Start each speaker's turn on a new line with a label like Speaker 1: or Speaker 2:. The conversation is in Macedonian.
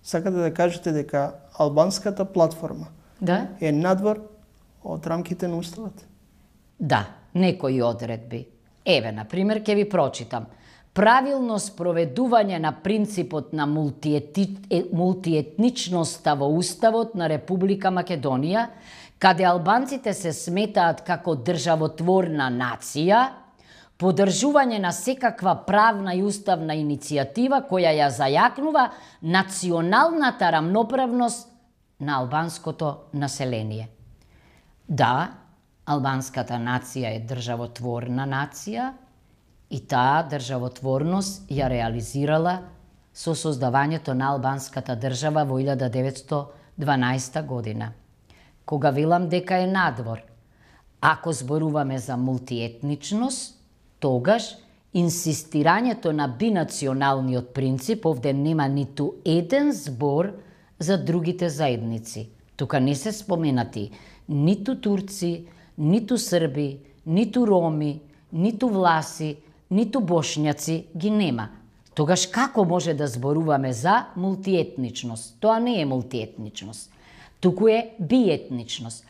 Speaker 1: Сакате да кажете дека албанската платформа
Speaker 2: Да?
Speaker 1: е надвор од рамките на уставот?
Speaker 2: Да, некои одредби. Еве, на пример, ќе ви прочитам. Правилно спроведување на принципот на мултиетничноста во Уставот на Република Македонија, каде албанците се сметаат како државотворна нација, поддржување на секаква правна и уставна иницијатива која ја зајакнува националната рамноправност на албанското население. Да, албанската нација е државотворна нација и таа државотворност ја реализирала со создавањето на албанската држава во 1912 година. Кога велам дека е надвор, ако зборуваме за мултиетничност, тогаш инсистирањето на бинационалниот принцип, овде нема ниту еден збор за другите заедници. Тука не се споменати ниту турци, ниту срби, ниту роми, ниту власи, ниту бошњаци, ги нема. Тогаш како може да зборуваме за мултиетничност? Тоа не е мултиетничност, туку е биетничност.